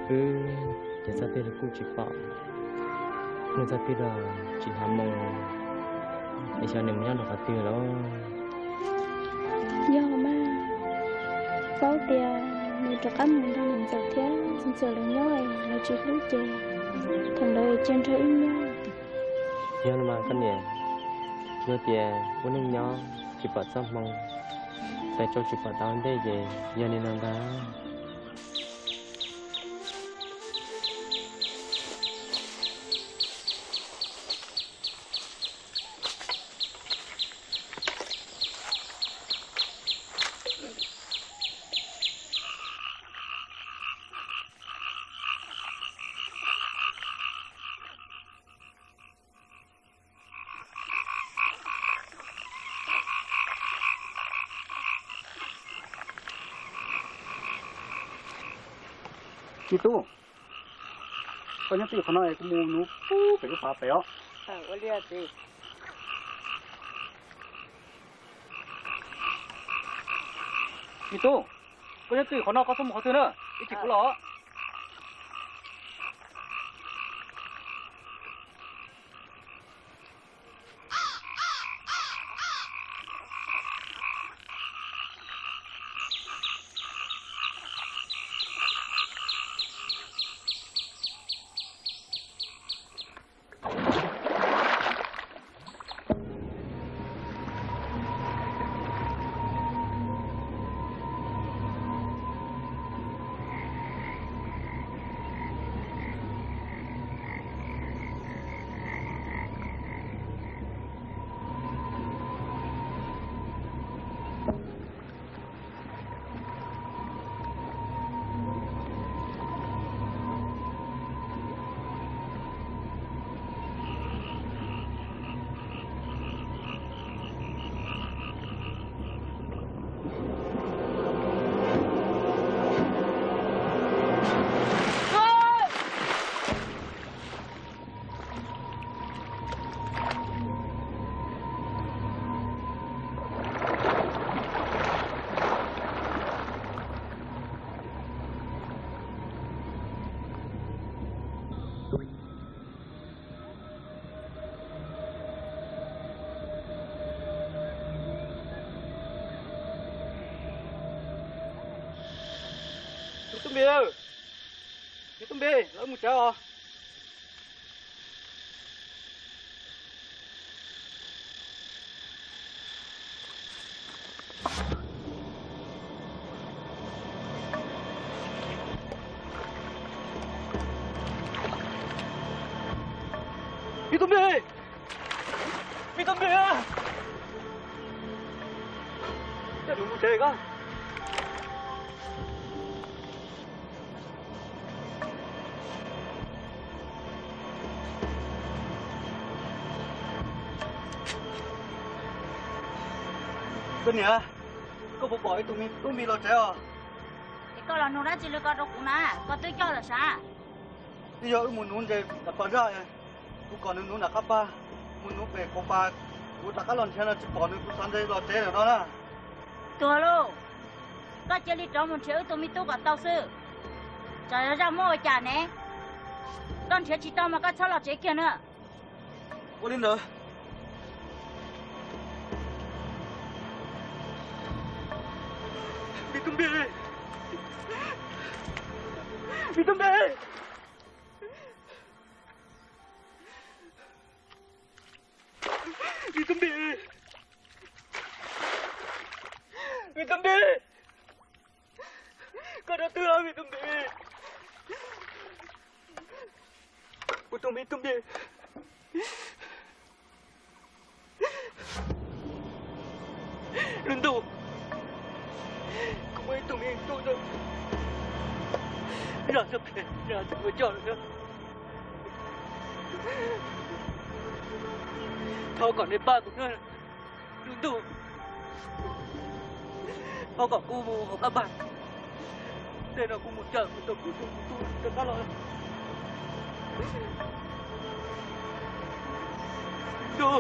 Wb ces txoj twg los kuj tsis pom, nws txoj twg los tsis hnov moo, es xyov nws mus nyob rau qhov twg lawm. Yog mas, paub tias nws rov qab mus nrog niam ntxawm thiab txiv ntxawm lawv nyob, lawv tsis hlub ces thaum ntawd cia nrog wb nyob. Yog los mas koj niam, yog tias ua neej nyob tsis pom txoj hmoo, pes tsau tsis pom tav ntej ces yog li no ntag. Me tub, koj nyob twj ywm qhov no es kuv mus nuv pem lub pas pem os. Me tub, koj nyob twj ywm qhov no, koj txhob mus qhov twg na, ib chim kuv los. Me tub Npis, me tub Npis, lawv mus tsev os. Me tub Npis, me tub Npis, koj mus tsev koj. Koj niam, koj puas pom ib tug me tub Npis los tsev os? Es koj los nug dab tsi li ko rau kuv na, koj twb coj lawm sav? Twb yog wb mus nuv ntses nram pas zaj, kuv kom nws nuv nram qab pas, mus nuv pem qab pas, kuv rov qab los nrhiav no tsis pom nws, kuv xav ntshe los tsev lawm no na. Tuag lauj, koj cia li rov mus nrhiav wb tus me tub kom tau xwb. Tsam yog zaj muab ua cas ne, koj nrhiav tsis tau mas koj txhob los tsev kiag na. Ua li ntawd. Me tub Npis, me tub Npis, me tub Npis, me tub Npis. Koj rau twg os me tub Npis? Kuv tus me tub Npis. Lub ntuj, kuv muaj ib tug me tub, zaj txog pem, zaj tsis muaj coj lawm. Thov kom nej pab kuv na. Lub ntuj, thov kom kuv mus hauv qab pas, tej no kuv mus cawm kuv tus, kuv tus, kuv tus rov qab los. Ntuj,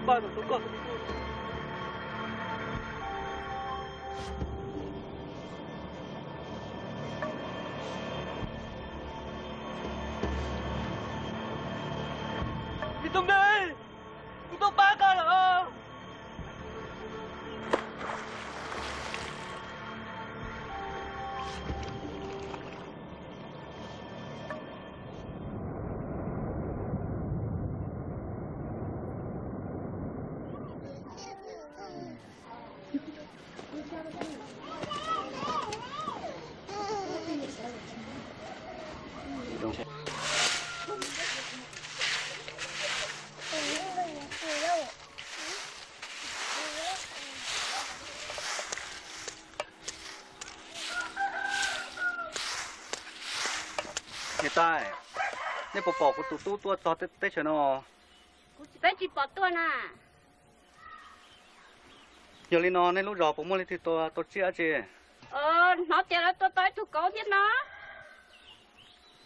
pab kom tau koj tus me tub. Tus npawg, kuv tuaj pab koj lawm. Niam tais, nej puas pom kuv tus tub tuaj txog teb chaws no? Kuv tsis pom tuaj na. Yog li no nej lub zos puas muaj leej twg tau tsiaj dab tsi? Hnov tias lawv tua tau ib tug kauv thiab no.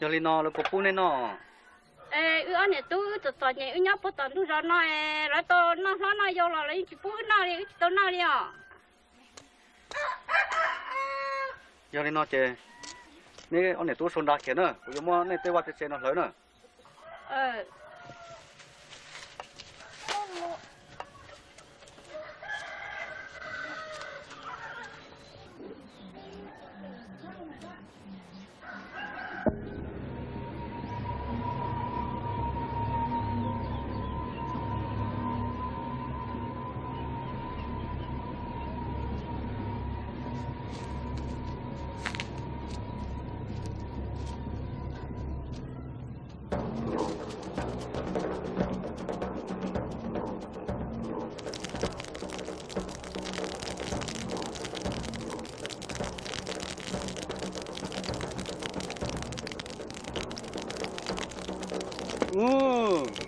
Yog li no lawv puas pub nej noj? Wb ob niam tub wb txom txom nyem wb nyob puag tom ntug zos no, lawv tau noj hlob noj yau los lawv yeej tsis pub wb noj li, wb tsis tau noj li os. Yog li no ces neb ob niam tub sau nra kiag na, kuv yuav muab nej tej vaj tej tsev no hlawv na.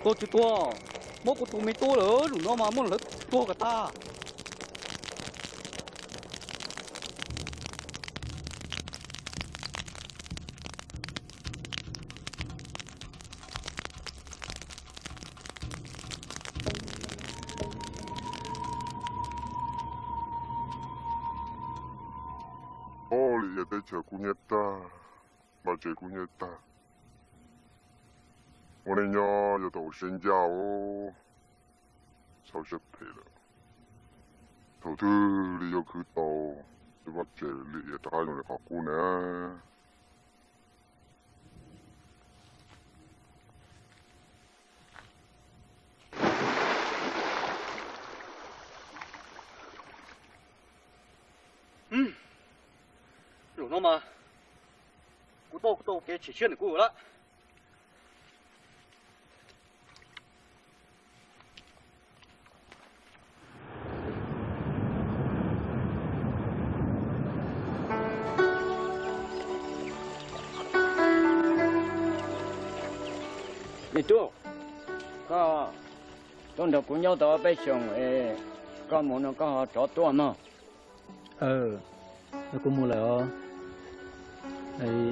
Tuag tsis tuag, muab kuv tus me tub lawm, zaum no mas muab lawv tuag kom tag. Ob li ia teb chaws kub hnyiab tag, vaj tsev kub hnyiab tag, ua neej nyob yuav tau ua siab ncaj os. Txhob siab phem lawm, thaum twg li yuav khwv tau vaj tsev li ia rov qab zoo li qhov qub na. Zaum no mas kuv tau tau kev chim siab ntawm kuv lawm. Me tub, koj tuaj nrog kuv nyob tau peb xyoos es koj mus no koj ho rov tuaj mog. Kuv mus lawm os.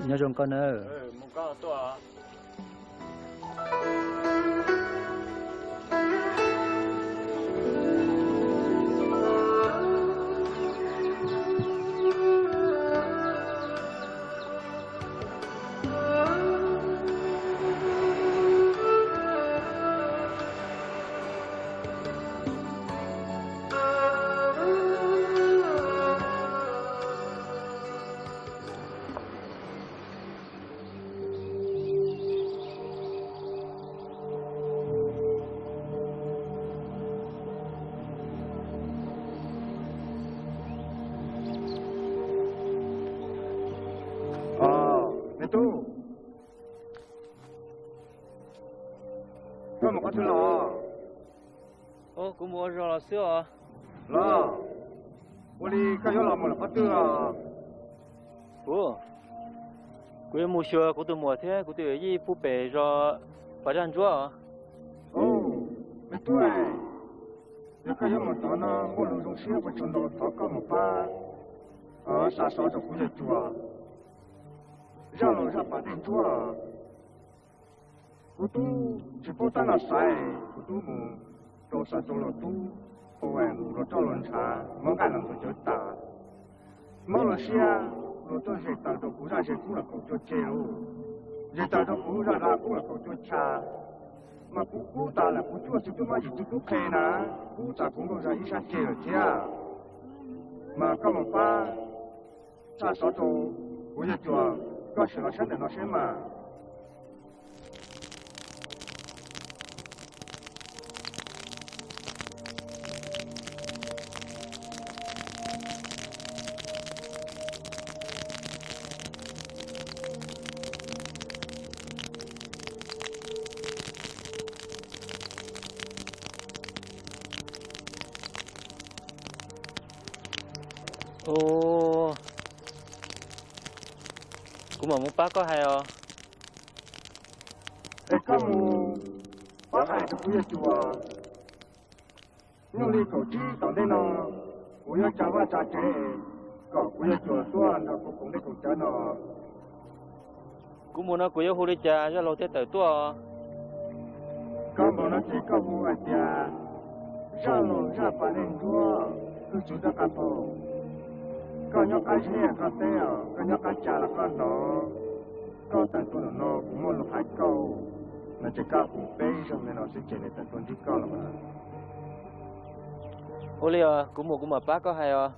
Nyob zoo koj nawb. Me tub, koj mus qhov twg los? Kuv mus ua zog los xwb os. Los, ua li koj yuav los mus lawm qhov twg os? Kuv, kuv yuav mus xyuas kuv tus muam thiab kuv tus yij pub pem zos Pas Zaj Ntsuab os. Me tub, yog koj yuav mus tod no muaj lus zoo siab ua tsaug ntau, thov koj mus pab xa xov rau kuv yawg Cuas, zaj laus zaj pas dej ntsuab. Kuv tub tsis paub tab no xaiv, kuv tub mus rau xa rau los tub, ua mus los roj los ntshav, muab nqaij los ntxuav cawv tas. Mob los siab, los tuaj zes taws rau kuv zaj zes kub los kaum cuaj ceg lauj, zes taws rau kuv zaj zaj kub los kaum cuaj chav. Mas kuv kub tas lawm, kuv cuaj tug tub mab yim tug tub qhe na, kub tas kuv nkaus zog ib sab ceg lawm thiab. Mas koj mus pab tshaj xov rau kuv yawg cuas, koj sim los saib ntawm no seb mas. Ua, kuv mam mus pab koj hais os. Es koj mus pab hais rau kuv yawg cuas. Nyuj li kaum tsib tom ntej no, kuv yuav tsa vaj tsa tsev kom kuv yawg cuas tuaj nrog kuv koom dej koom cawv no. Kuv mus no kuv yuav hu li cas zaj laug thiaj tawm tuaj? Koj mus no ces koj hu hais tias, zaj laug zaj pas dej ntsuab, wb tswv rab qab taug, koj nyob qab zeb los koj teb os, koj nyob qab tsa los koj hnov, koj tawm tuaj ntawm no kuv muaj lus hais koj. No ces koj hu peb zaug li no xwb ces nws tawm tuaj ntsib koj los mas. Ua li os, kuv mus kuv mam pab koj hais os.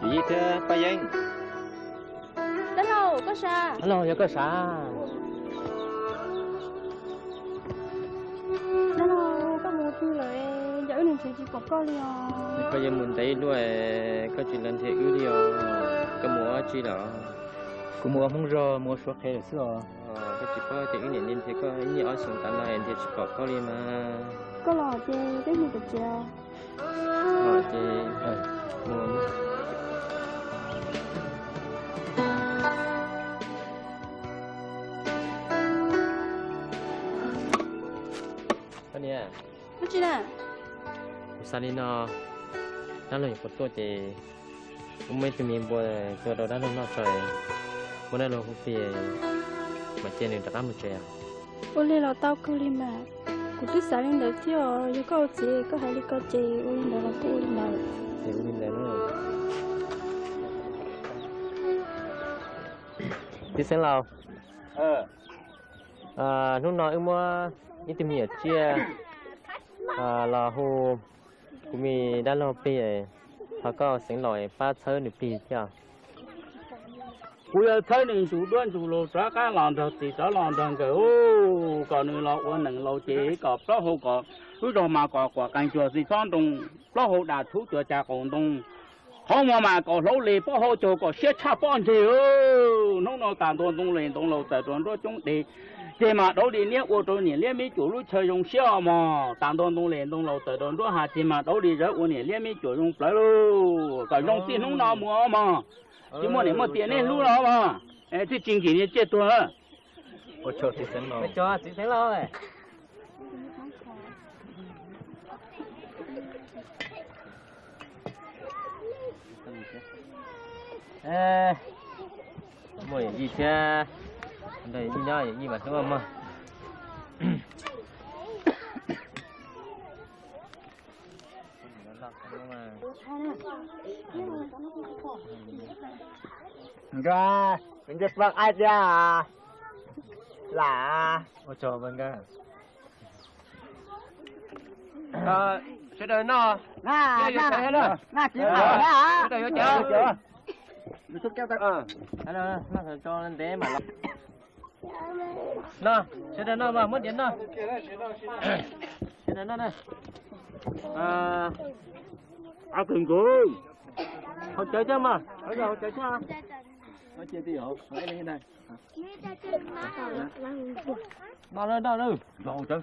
Yij thiab Paj Yeeb. Dab laug, koj sav? Dab laug, yog koj sav? Dab laug, koj mus twg lawm? Yog wb niam nrhiav tsis pom koj li os. Koj yuav mus ntev luaj, koj tsis los nrhiav wb li os. Koj mus ua dab tsi lawm? Kuv mus ua Hmoob zog, mus ua Suav qhev lawm xwb os. Koj tsis paub tias wb niam nrhiav koj ib niaj ob xyoos tas no es nrhiav tsis pom koj li mas. Koj los ces peb mus tom tsev. Los ces mus. Koj niam. Dab tsi na? Kuv xav li no, dab laug nyuam qhuav tuaj ces kuv muaj ib tug me npua tua rau dab laug noj tso, muab dab laug hu plig mas cia nws rov qab mus tsev. Ua li los tau kawg li mas. Kuv twb xav li ntawd thiab os, yog koj ua txiv koj hais li ko ces ua li ntawd los kuj ua li ntawd. Ces ua li ntawd. Txiv xeev laus, hnub no wb muab ib tug me nyuam tsiaj los hu kuv me dab laug plig, thov koj xeev laus pab txhawb nws plig thiab. Kuv yuav txhawb nws ntsuj duab ntsuj lug rov qab los nrog txiv rov los nrog nkawm, kom nws los ua neeg laus ces kom plaub hau kom lub zog mas kom quam qees cuag txiv txhob ntoo, plaub hau dam txhub cuag cas qaum ntoo, qhov muag mas kom hlaub li, pob hau caug kom siab tshaj pob ntseg. Hnub no tas ntua ntoo les ntoo laus tawm rau nruab coob deg, ces mas dauv li niab ua rau niam liab me cuam lub chaw zoo siab os mog. Tas ntua ntoo les ntoo laus tawm rau nruab hav, ces mas dauv li zawv ua niam liab me cuam zoo plawv lauj. Kom zoo txij hnub no mus os mog. Tsis muaj niam muaj txiv nej hlub los mog. Txij tsis nkim niag tsiaj tuag. Ua tsaug txiv xeev laus. Muaj yawm yij thiab, yawm yij nyob yawm yij mas hlub mog. Nkawd, nce pog qaib tiag. Lam. Ua tsaug nkawd. Sawv daws noj, sawv daws yuav cawv. Noj, sawv daws noj mas muab diav noj. Sawv daws noj na. Haus cawv thiab mas, haus cawv thiab. Noj na, noj na.